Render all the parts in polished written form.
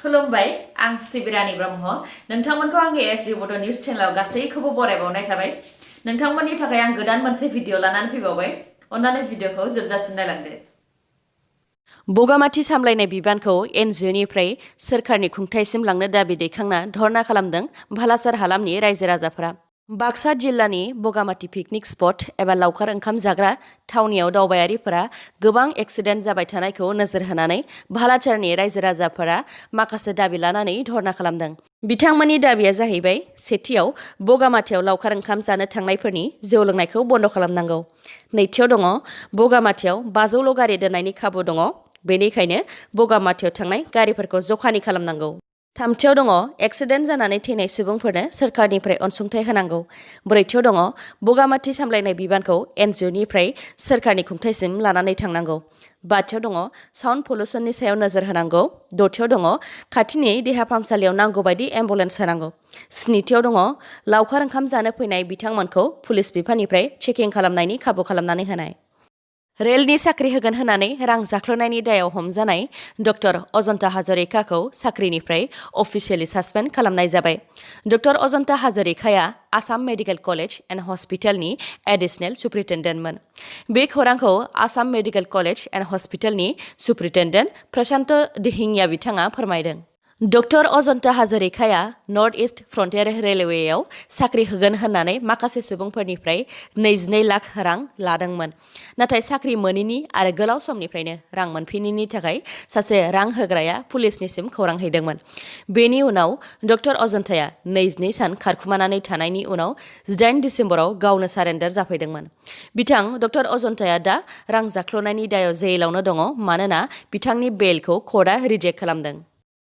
खुलुमबाय आं सिबिरानि ब्रह्म नोंथांमोनखौ आंनि एसबी बड' निउज चेनेलाव गासैखौबो बरायबावनाय थाबाय नोंथांमोननि थाखाय आं गोदान मोनसे भिडिअ लानानै फैबावबाय अन्नानै भिडिअखौ जोबजासिम नायलांदो बगामाथि सामलायनाय बिबानखौ एनजिअनिफ्राय सोरखारनि खुंथायसिम लांनो दाबि दैखांना धर्ना खालामदों भालासार हालामनि रायजो राजाफोरा बाक्सा जिल्लानि बगामाथि पिकनिक स्पट एबा लावखार ओंखाम जाग्रा थावनियाव दावबायारिफोरा गोबां एक्सिडेन्ट जाबाय थानायखौ नोजोर होनानै भालाचारनि रायजो राजाफोरा माखासे दाबि लानानै धर्ना खालामदों बिथांमोननि दाबिया जाहैबाय सेथियाव बगामाथियाव लावखार ओंखाम जानो थांनायफोरनि जौ लोंनायखौ बन्द खालामनांगौ नैथियाव दङ बगामाथियाव 500ल' गारि दोननायनि खाबु दङ बेनिखायनो बगामाथियाव थांनाय गारिफोरखौ जखानि खालामनांगौ थामथियाव दङ एक्सिडेन्ट जानानै थैनाय सुबुंफोरनो सोरखारनिफ्राय अनसुंथाइ होनांगौ ब्रैथियाव दङ बगामाथि सामलायनाय बिबानखौ एनजिअनिफ्राय सोरखारनि खुंथायसिम लानानै थांनांगौ बाथियाव दङ साउन्ड पलिउसननि सायाव नोजोर होनांगौ दथियाव दङ खाथिनि देहा फाहामसालियाव नांगौ बायदि एम्बुलेन्स होनांगौ स्निथियाव दङ लावखार ओंखाम जानो फैनाय बिथांमोनखौ पुलिस बिफाननिफ्राय चेकिं खालामनायनि खाबु खालामनानै होनाय रेलनि साख्रि होगोन होननानै रां जाख्ल'नायनि दायाव हमजानाय डक्टर अजन्ता हाजरिकाखौ साख्रिनिफ्राय अफिसियेलि सासपेन्ड खालामनाय जाबाय डक्टर अजन्ता हाजरिकाया आसाम मेडिकेल कलेज एन्ड हस्पिटालनि एडिशनेल सुप्रिन्टेन्डेन्टमोन बे खौरांखौ आसाम मेडिकेल कलेज एन्ड हस्पिटालनि सुप्रिन्टेन्डेन्ट प्रशान्त दिहिंगिया बिथाङा फोरमायदों डक्टर अजन्ता हाजरिकाया नर्थ इस्ट फ्रन्टियार रेलवेआव साख्रि होगोन होननानै माखासे सुबुंफोरनिफ्राय 22 लाख रां लादोंमोन नाथाय साख्रि मोनिनि आरो गोलाव समनिफ्रायनो रां मोनफिनिनि थाखाय सासे रां होग्राया पुलिसनिसिम खौरां हैदोंमोन बेनि उनाव डक्टर अजन्ताया 22 सान खारखुमानानै थानायनि उनाव 18 डिसेम्बराव गावनो सारेन्डार जाफैदोंमोन बिथां डक्टर अजन्ताया दा रां जाख्ल'नायनि दायाव जेइलावनो दङ मानोना बिथांनि बेलखौ कर्टआ रिजेक्ट खालामदों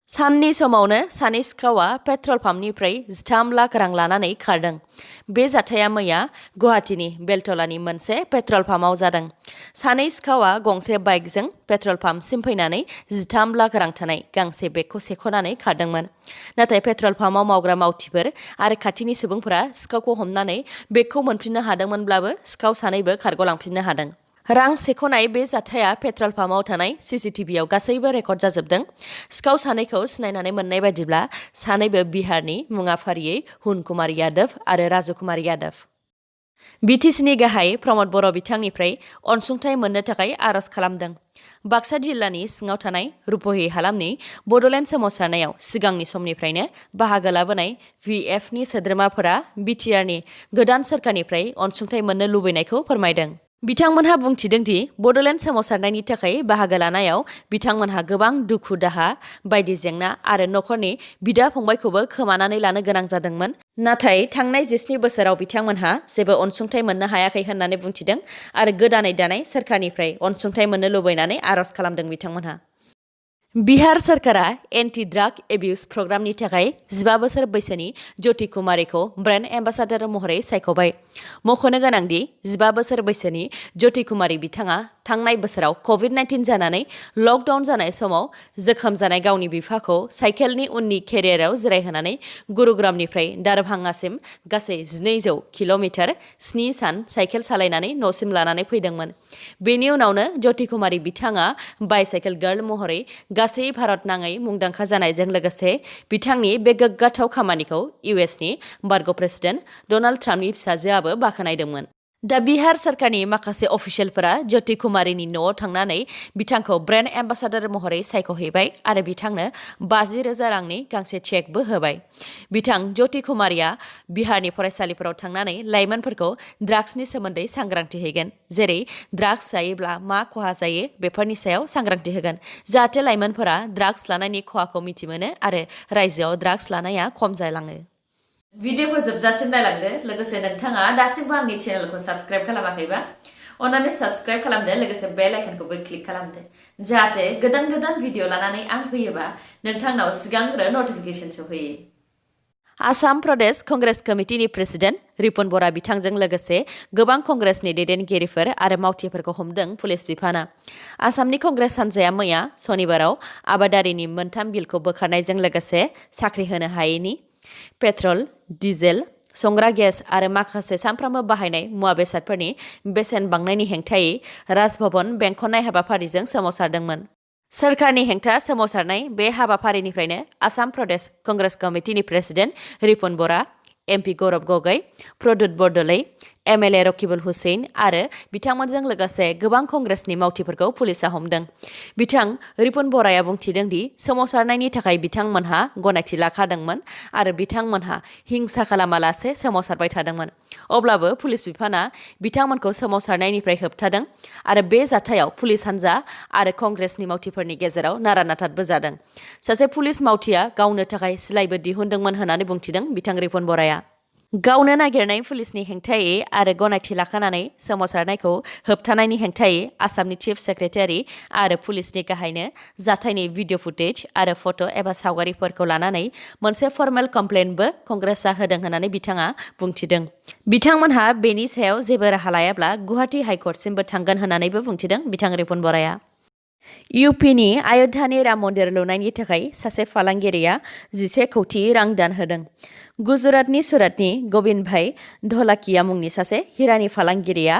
साननि समावनो सानै सिखावा पेट्रल पाम्पनिफ्राय 13 लाख रां लानानै खारदों बे जाथाया मैया गुवाहाटीनि बेलतलानि मोनसे पेट्रल पाम्पआव जादों सानै सिखावा गंसे बाइकजों पेट्रल पाम्पसिम फैनानै 13 लाख रां थानाय गांसे बेगखौ सेख'नानै खारदोंमोन नाथाय पेट्रल पाम्पआव मावग्रा मावथिफोर आरो खाथिनि सुबुंफोरा सिखावखौ हमनानै बेगखौ मोनफिननो हादोंमोनब्लाबो सिखाव सानैबो खारग'लांफिननो हादों रां सेख'नाय बे जाथाया पेट्रल पाम्पआव थानाय सीसीटीवीआव गासैबो रेकर्ड जाजोबदों सिखाव सानैखौ सिनायनानै मोननाय बायदिब्ला सानैबो बिहारनि मुङा फारियै हुन कुमार यादव आरो राजु कुमार यादव बिटिसिनि गाहाय प्रमद बर' बिथांनिफ्राय अनसुंथाइ मोननो थाखाय आर'ज खालामदों बाक्सा जिल्लानि सिङाव थानाय रुपहि हालामनि बड'लेण्ड सोमावसारनायाव सिगांनि समनिफ्रायनो बाहागो लाबोनाय भिएफनि सोद्रोमाफोरा बिटिआरनि गोदान सोरखारनिफ्राय अनसुंथाइ मोननो लुबैनायखौ फोरमायदों बिथांमोनहा बुंथिदों दि बड'लेण्ड सोमावसारनायनि थाखाय बाहागो लानायाव बिथांमोनहा गोबां दुखु दाहा बायदि जेंना आरो नखरनि बिदा फंबायखौबो खोमानानै लानो गोनां जादोंमोन नाथाय थांनाय 17 बोसोराव बिथांमोनहा जेबो अनसुंथाइ मोननो हायाखै होननानै बुंथिदों आरो गोदानै दानाय सोरखारनिफ्राय अनसुंथाइ मोननो लुबैनानै आर'ज खालामदों बिथांमोनहा बिहार सोरखारा एन्टि ड्राग एबिउस प्रग्रामनि थाखाय 15 बोसोर बैसोनि ज्योति कुमारीखौ ब्रेन्ड एम्बासाडर महरै सायख'बाय मख'नो गोनांदि 15 बोसोर बैसोनि ज्योति कुमारी बिथाङा थांनाय बोसोराव कभिड-19 जानानै लकडाउन जानाय समाव जोखोम जानाय गावनि बिफाखौ साइकेलनि उननि केरियाराव जिरायहोनानै गुरुग्रामनिफ्राय दारभांगासिम गासै 1200 किल'मिटार 7 सान साइकेल सालायनानै न'सिम लानानै फैदोंमोन बेनि उनावनो ज्योति कुमारी बिथाङा बाइसाइकेल गार्ल महरै गासै भारत नाङै मुंदांखा जानायजों लोगोसे बिथांनि बे गोग्गाथाव खामानिखौ इउएसनि बारग' प्रेसिडेन्ट डनाल्ड ट्राम्पनि फिसाजोआबो बाख्नायदोंमोन दा बिहार सोरखारनि माखासे अफिसियेलफोरा ज्योति कुमारीनि न'आव थांनानै बिथांखौ ब्रेन्ड एम्बासाडर महरै सायख'हैबाय आरो बिथांनो 50,000 रांनि गांसे चेकबो होबाय बिथां ज्योति कुमारीया बिहारनि फरायसालिफोराव थांनानै लाइमोनफोरखौ ड्राग्सनि सोमोन्दै सांग्रांथि होगोन जेरै ड्राग्स जायोब्ला मा खहा जायो बेफोरनि सायाव सांग्रांथि होगोन जाहाथे लाइमोनफोरा ड्राग्स लानायनि खहाखौ मिथिमोनो आरो रायजोआव ड्राग्स लानाया खम जालाङो भिडिअखौ जोबजासिम नायलांदो लोगोसे नोंथाङा दासिमबो आंनि चेनेलखौ साबस्क्राइब खालामाखैबा अन्नानै साबस्क्राइब खालामदो लोगोसे बेल आइकनखौबो क्लिक खालामदो जाहाथे गोदान गोदान भिडिअ लानानै आं फैयोबा नोंथांनाव सिगांग्रो नटिफिकेसन सौफैयो आसाम प्रदेश कंग्रेस कमिटिनि प्रेसिडेन्ट रिपुन बरा बिथांजों लोगोसे गोबां कंग्रेसनि दैदेनगिरिफोर आरो मावथिफोरखौ हमदों पुलिस बिफाना आसामनि कंग्रेस हान्जाया मैया सनिबाराव आबादारिनि मोनथाम बिलखौ बोखारनायजों लोगोसे साख्रि होनो हायैनि पेट्रल डिजेल संग्रा गेस आरो माखासे सानफ्रामबो बाहायनाय मुवा बेसादफोरनि बेसेन बांनायनि हेंथायै राजभवन बेंखननाय हाबाफारिजों सोमावसारदोंमोन सोरखारनि हेंथा सोमावसारनाय बे हाबाफारिनिफ्रायनो आसाम प्रदेश कंग्रेस कमिटिनि प्रेसिडेन्ट रिपुन बरा, एमपि गौरब गगৈ, प्रद्युत बरदलै, एमएलए रकिबुल हुसैन आरो बिथांमोनजों लोगोसे गोबां कंग्रेसनि मावथिफोरखौ पुलिसा हमदों। बिथां रिपुन बराया बुंथिदों दि सोमावसारनायनि थाखाय बिथांमोनहा गनायथि लाखादोंमोन आरो बिथांमोनहा हिंसा खालामालासे सोमावसारबाय थादोंमोन। अब्लाबो पुलिस बिफाना बिथांमोनखौ सोमावसारनायनिफ्राय होबथादों आरो बे जाथायाव पुलिस हान्जा आरो कंग्रेसनि मावथिफोरनि गेजेराव नारा-नाथाबो जादों। सासे पुलिस मावथिया गावनो थाखाय सिलाइबो दिहुनदोंमोन होननानै बुंथिदों बिथां रिपुन बराया। गावनो नागिरनाय पुलिसनि हेंथायै आरो गनायथि लाखानानै सोमावसारनायखौ होबथानायनि हेंथायै आसामनि चिफ सेक्रेटारि आरो पुलिसनि गाहायनो जाथायनि भिडिअ फुटेज आरो फट' एबा सावगारिफोरखौ लानानै मोनसे फर्मेल कमप्लेन्टबो कंग्रेसआ होदों होननानै बिथाङा बुंथिदों। बिथांमोनहा बेनि सायाव जेबो राहा लायाब्ला गुवाहाटी हाइकर्टसिमबो थांगोन होननानैबो बुंथिदों बिथां रिपुन बराया। इउपिनि आयध्यानि राम मन्दिर लुनायनि थाखाय सासे फालांगिरिया 11 कौटि रां दान होदों। गुजरातनि सुरातनि गोविंद भाई ढोलाकिया मुंनि सासे हिरानि फालांगिरिया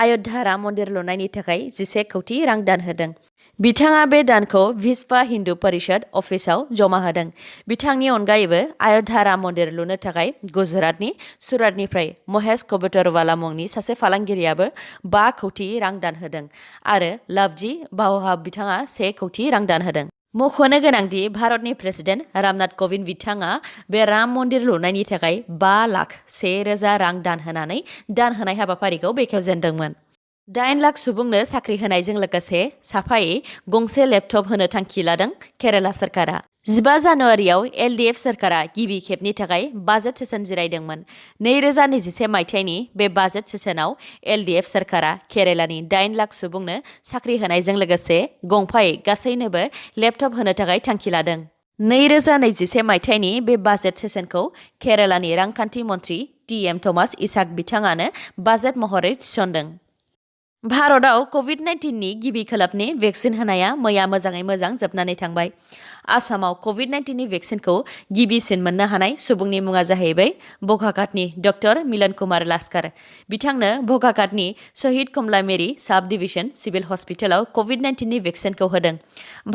आयध्या राम मन्दिर लुनायनि थाखाय 11 कौटि रां दान होदों। बिथाङा बे दानखौ भिस्पा हिन्दु परिषद अफिसाव जमा होदों। बिथांनि अनगायैबो आयध्या राम मन्दिर लुनो थाखाय गुजरातनि सुरातनिफ्राय महेश कबुतरवाला मुंनि सासे फालांगिरियाबो 5 कौटि रां दान होदों आरो लवजी बावहा बिथाङा 1 कौटि रां दान होदों। मख'नो गोनांदि भारतनि प्रेसिडेन्ट रामनाथ क'विन्द बिथाङा बे राम मन्दिर लुनायनि थाखाय 5,01,000 रां दान होनानै दान होनाय हाबाफारिखौ बेखेवजेनदोंमोन। 8 लाख सुबुंनो साख्रि होनायजों लोगोसे साफायै गंसे लेपटप होनो थांखि लादों केराला सरकारा। 15 जानुवारियाव एलडिएफ सरकारा गिबि खेबनि थाखाय बाजेट सेसन जिरायदोंमोन। 2021 मायथाइनि बे बाजेट सेसनाव एलडिएफ सरकारा केरालानि 8 लाख सुबुंनो साख्रि होनायजों लोगोसे गंफायै गासैनोबो लेपटप होनो थाखाय थांखि लादों। 2021 मायथाइनि बे बाजेट सेसनखौ केरालानि रांखान्थि मन्थ्रि टी.एम. थमास इसाक बिथाङानो बाजेट महरै थिसनदों। भारतआव कभिड-19नि गिबि खोलोबनि भेक्सिन होनाया मैया मोजाङै मोजां जोबनानै थांबाय। आसामाव कभिड-19नि भेक्सिनखौ गिबिसिन मोननो हानाय सुबुंनि मुङा जाहैबाय बकाघाटनि डक्टर मिलन कुमार लास्कार। बिथांनो बकाघाटनि शहीद कमला मेरि साब डिभिजन सिभिल हस्पिटालाव कभिड-19नि भेक्सिनखौ होदों।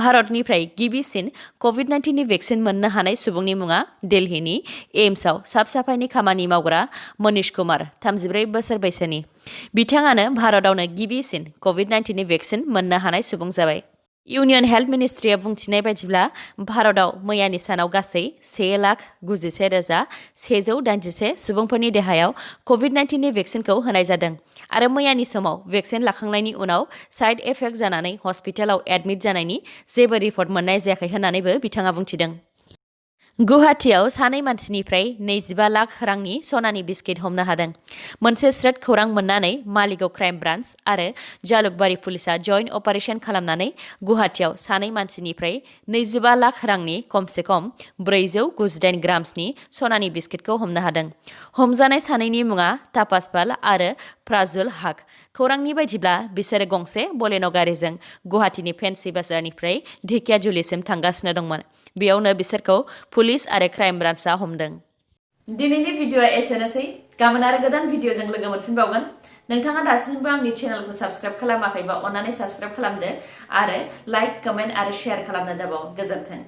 भारतनिफ्राय गिबिसिन कभिड-19नि भेक्सिन मोननो हानाय सुबुंनि मुङा दिल्लीनि एम्सआव साफ-साफायनि खामानि मावग्रा मनीष कुमार, 34 बोसोर बैसोनि। बिथाङानो भारतआवनो गिबिसिन कभिड-19नि भेक्सिन मोननो हानाय सुबुं जाबाय। इउनियन हेल्थ मिनिस्ट्रिया बुंथिनाय बायदिब्ला भारतआव मैयानि सानाव गासै 1,90,181 सुबुंफोरनि देहायाव कभिड-19नि भेक्सिनखौ होनाय जादों आरो मैयानि समाव भेक्सिन लाखांनायनि उनाव साइड इफेक्ट जानानै हस्पिटालाव एडमिट जानायनि जेबो रिपर्ट मोननाय जायाखै होननानैबो बिथाङा बुंथिदों। गुवाहाटीआव सानै मानसिनिफ्राय 25 लाख रांनि सनानि बिस्किट हमनो हादों। मोनसे स्रोद खौरां मोननानै मालिगाव क्राइम ब्रान्च आरो जालुकबारि पुलिसा जइन्ट अपारेशन खालामनानै गुवाहाटीआव सानै मानसिनिफ्राय 25 लाख रांनि खमसे खम 498 ग्राम्सनि सनानि बिस्किटखौ हमनो हादों। हमजानाय सानैनि मुङा तापास पाल आरो प्राजुल हक। खौरांनि बायदिब्ला बिसोरो गंसे बलेन' गारिजों गुवाहाटीनि फेन्सि बाजारनिफ्राय ढेकियाजुलिसिम थांगासिनो दंमोन। बेयावनो बिसोरखौ पुलिस आरो क्राइम ब्रान्चआ हमदों। दिनैनि भिडिअआ एसेनोसै। गाबोन आरो गोदान भिडिअजों लोगो मोनफिनबावगोन। नोंथाङा दासिमबो आंनि चेनेलखौ साबस्क्राइब खालामाखैबा अन्नानै साबस्क्राइब खालामदो आरो लाइक, कमेन्ट आरो शेयार खालामनो दाबाव। गोजोन्थों।